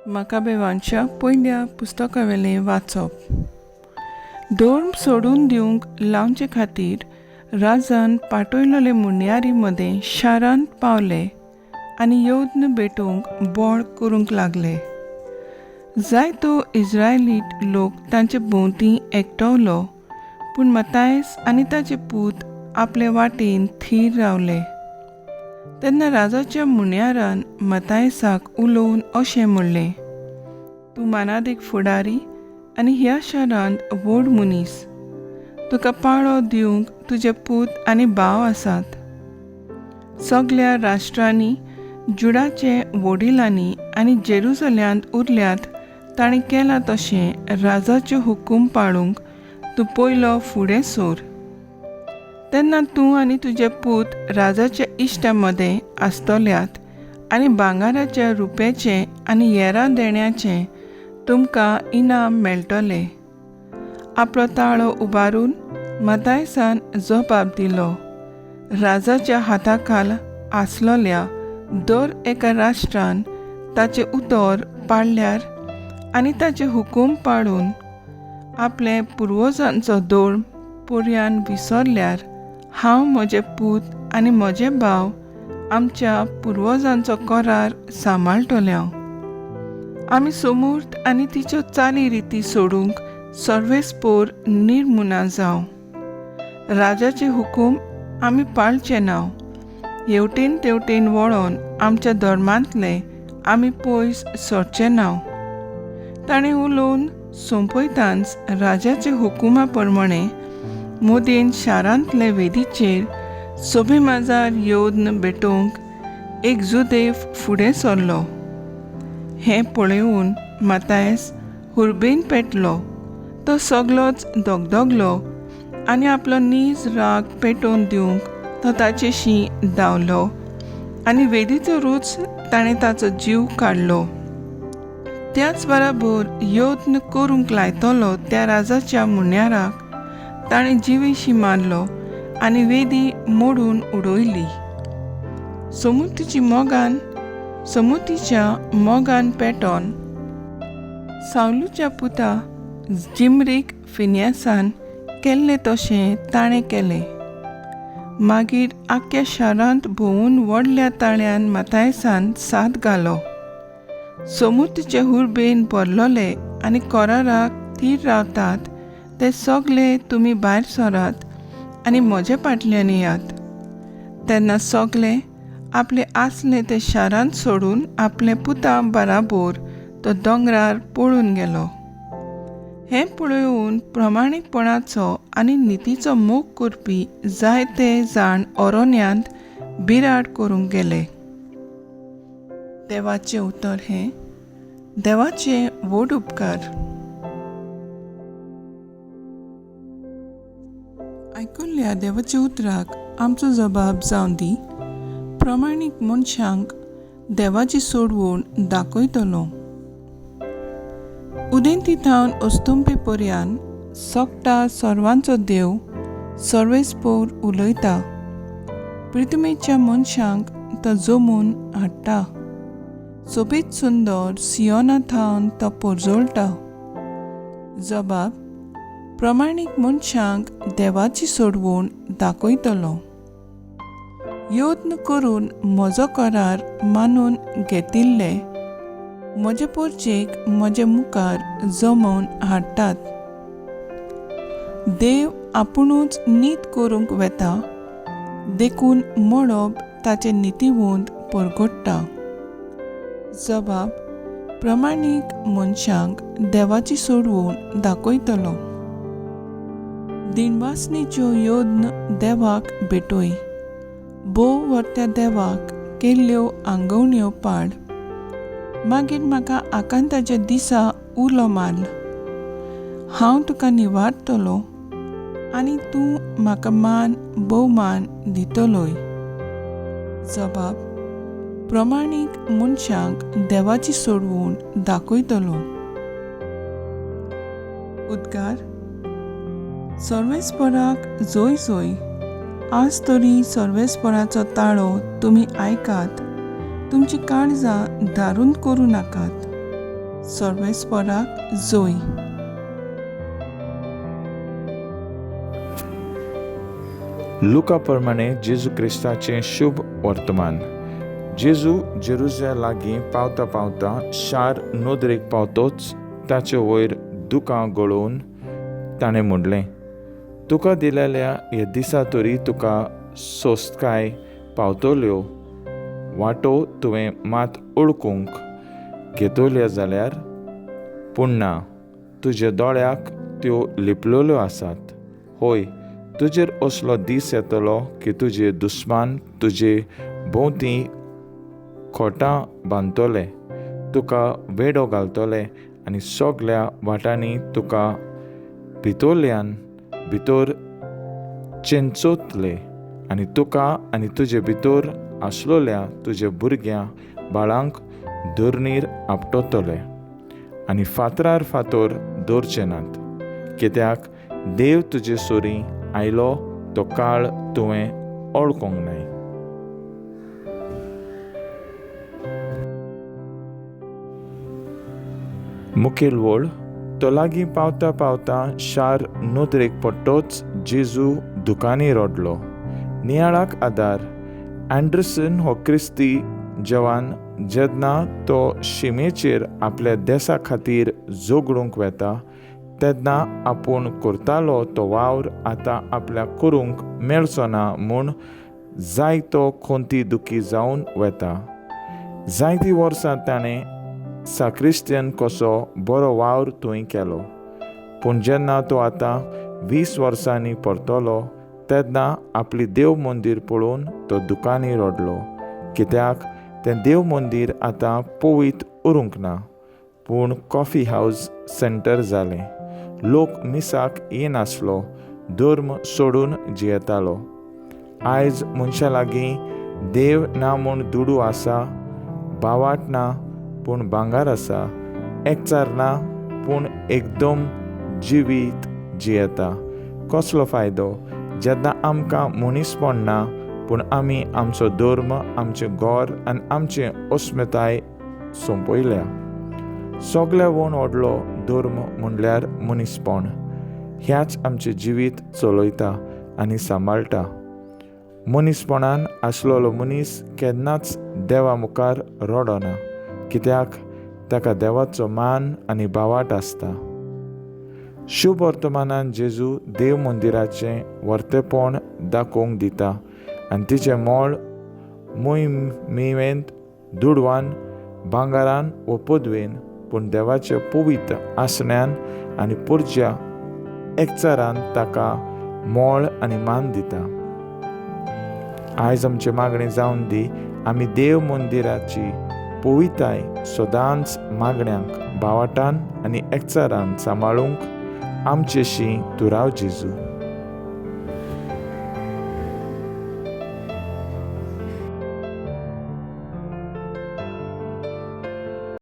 मकाबेवांच्या पयल्या पुस्तकावेलें वाचप. धर्म सोडून दिवंक लावचे खातीर राजान पाटयलोले मुन्यारी मदें शारांत पावले आनी येवन भेटोवंक बोळ करूंक लागले. जायतो इज्रायलीट लोक तांचे भोंवती एकटवलो, पूण मतायस आनी ताचे पूत आपले वाटेन थीर रावले. तेन्ना राजाच्या मुन्यारान मतायसाक उलोवन अशें म्हणलें, तूं मानादीक फुडारी आनी ह्या शारांत व्हड मनीस. तुका पाळो दिवंक तुजे पूत आनी भाव आसात. सगल्या राष्ट्रांनी जुडाचे वडिलांनी आनी जेरुसल्यांत उरल्यात ताणें केलां तशें राजाचे हुकूम पाळूंक तूं पयलो फुडें सोर. तेन्ना तूं आनी तुजे पूत राजाच्या इश्टा मदें आसतल्यात आनी भांगाराच्या रुप्याचें आनी येरां देण्याचें तुमकां इनाम मेळटलें. आपलो ताळो उबारून मतायसान जबाब दिलो, राजाच्या हाताखाल आसलोल्या दर एका राष्ट्रान ताचें उतर पाळल्यार आनी ताचे हुकूम पाळून आपले पुर्वजांचो धर्म पर्यान विसरल्यार हांव म्हजे पूत आनी म्हजे भाव आमच्या पुर्वजांचो करार सांबाळटले. आमी सोमूर्त आनी तिच्यो चाली रिती सोडूंक सर्वेस्पोर निर्मुना जावं. राजाचे हुकूम आमी पाळचे ना. हेवटेन तेवटेन वळोन आमच्या धर्मांतले आमी पयस सरचे ना. ताणें उलोवन सोंपयतांच राजाचे हुकुमा प्रमाणे मोदीन शारांतले वेदीचेर सोबे माजार येवन भेटोवंक एक जुदेव फुडें सरलो. हें पळोवन मातायस हुर्बेन पेटलो. तो सगलोच दगदगलो आनी आपलो नीज राग पेटोवन दिवंक तो ताचेशी धांवलो आनी वेदीचोरूच ताणें ताचो जीव काडलो. त्याच बराबर यत्न करूंक लायतलो त्या राजाच्या मुन्याराक ताणें जिवेशी मारलो आनी वेदी मोडून उडयली. समुतीच्या मोगान पेटोन सावलूच्या पुता जिमरीक फिन्यासान केल्लें तशें ताणें केलें. मागीर आख्ख्या शारांत भोंवून व्हडल्या ताळ्यान मातायसान साद घालो. समुतीचे हुर्बेन भरलोले आनी कराराक थीर रावतात ते सगले तुमी भायर सरात आनी म्हजे फाटल्यान येयात. तेन्ना सगले आपले आसले ते शारांत सोडून आपले पुता बराबर तो दोंगरार पळून गेलो. हें पळोवन प्रमाणीकपणाचो आनी नितीचो मोग करपी जायते जाण ओरोन्यांत बिराड करूंक गेले. देवाचें उतर हें देवाचे व्हड उपकार. आयकुल्ल्या देवाच्या उतराक आमचो जबाब जावन दी. प्रमाणीक मनशांक देवाची सोडवण दाखयतलो. उदेंती थावन अस्तुंपे पर्यान सोकटा सर्वांचो देव सर्वेस्पोर उलयता. प्रितमेच्या मनशांक तो जमून हाडटा. सोबीत सुंदर सियोना थावन तो पोरजोळटा. जबाब प्रमाणीक मनशांक देवाची सोडवण दाखयतलो. यत्न करून म्हजो करार मानून घेतिल्ले म्हजे पोरचेक म्हजे मुखार जमोवन हाडटात. देव आपुणूच नीत करूंक वेता, देखून मळब ताचे नितीवंत परगट्टा. जबाब प्रमाणीक मनशांक देवाची सोडवण दाखयतलो. दिणवासणीच्यो यत्न देवाक भेटय. भोव व्हरत्या देवाक केल्ल्यो आंगवण्यो पाड. मागीर म्हाका आकांताच्या दिसा उलो मारल. हांव तुका निवारतलो आनी तूं म्हाका मान भोवमान दितलोय. जबाब प्रमाणीक मनशांक देवाची सोडवण दाखयतलो. उद्गार सर्वेस्पराक जोय जोय. आज तरी सर्वेस्पराचो ताळो तुमी आयकात. तुमची काळजां धारून करूं नाकात. सर्वेस्पराक जोय. लुका प्रमाणे जेजू क्रिस्ताचें शुभ वर्तमान. जेजू जेरुजा लागीं पावता पावता शार नदरेक पावतोच ताचे वयर दुकां गळोवन ताणें म्हणलें, तुका दिलेल्या ह्या दिसा तरी तुका सोस्तकाय पावतल्यो वाटो तुवें मात ओळखूंक घेतल्यो जाल्यार, पूण ना, तुज्या दोळ्याक त्यो लिपलेल्यो आसात. होय, तुजेर असलो दीस येतलो की तुजे दुस्मान तुजे भोंवती खोटां बांदतले, तुका वेडो घालतले आनी सगल्या वाटांनी तुका भितरल्यान भितर चेंचोतले आनी तुका आनी तुजे भितर आसलोल्या तुज्या भुरग्यां बाळांक धरणीर आपटतले आनी फातरार फातर दवरचे नात, कित्याक देव तुजे सोरी आयलो तो काळ तुवें ओळखूंक नाय. मुखेल वळ तो लागीं पावता पावता शार नदरेक पडटोच जेजू दुकांनी रडलो. नियाळाक आदार. अँडरसन हो क्रिस्ती जवान जेन्ना तो शिमेचेर आपल्या देसा खातीर झगडूंक वेता तेन्ना आपूण करतालो तो वावर आतां आपल्याक करूंक मेळचो ना म्हूण जायतो खोंती दुखी जावन वेता. जायतीं वर्सां ताणें साक्रिस्तियन कसो बरो वावर थंय केलो, पूण जेन्ना तो आतां 20 वर्सांनी परतलो तेन्ना आपली देव मंदीर पळोवन तो दुकांनी रडलो, कित्याक तें देव मंदीर आतां पवित्र उरूंक ना, पूण कॉफी हावज सेंटर जालें. लोक मिसाक येनासलो, धर्म सोडून जियेतालो. आयज मनशां लागीं देव ना म्हूण दुडू आसा, बावाट ना पूण भांगर आसा, एकचार ना पूण एकदम जिवीत जियेता. कसलो फायदो जेन्ना आमकां मनीसपण ना, पूण आमी आमचो धर्म, आमचें घर आनी आमचें अस्मिताय सोंपयल्या. सगल्या वण व्हडलो धर्म म्हणल्यार मनीसपण. ह्याच आमचें जिवीत चलयता आनी सांबाळटा. मनीसपणान आसलेलो मनीस केन्नाच देवा मुखार रडना, कित्याक ताका देवाचो मान आनी बावाट आसता. शुभ वर्तमानान जेजू देव मंदिराचें वर्तेपण दाखोवंक दिता आनी तिचें मोळ मोहिमेंत दुडवान, भांगरान वो पदवेन, पूण देवाचे पवित्र आसण्यान आनी पुरच्या एकचारान ताका मोळ आनी मान दिता. आयज आमची मागणी जावन दी, आमी देव मंदिराची पविताय सदांच मागण्यांक बावाटान आनी एकचारान सांबाळूंक आमचेशी तूं राव जेजू.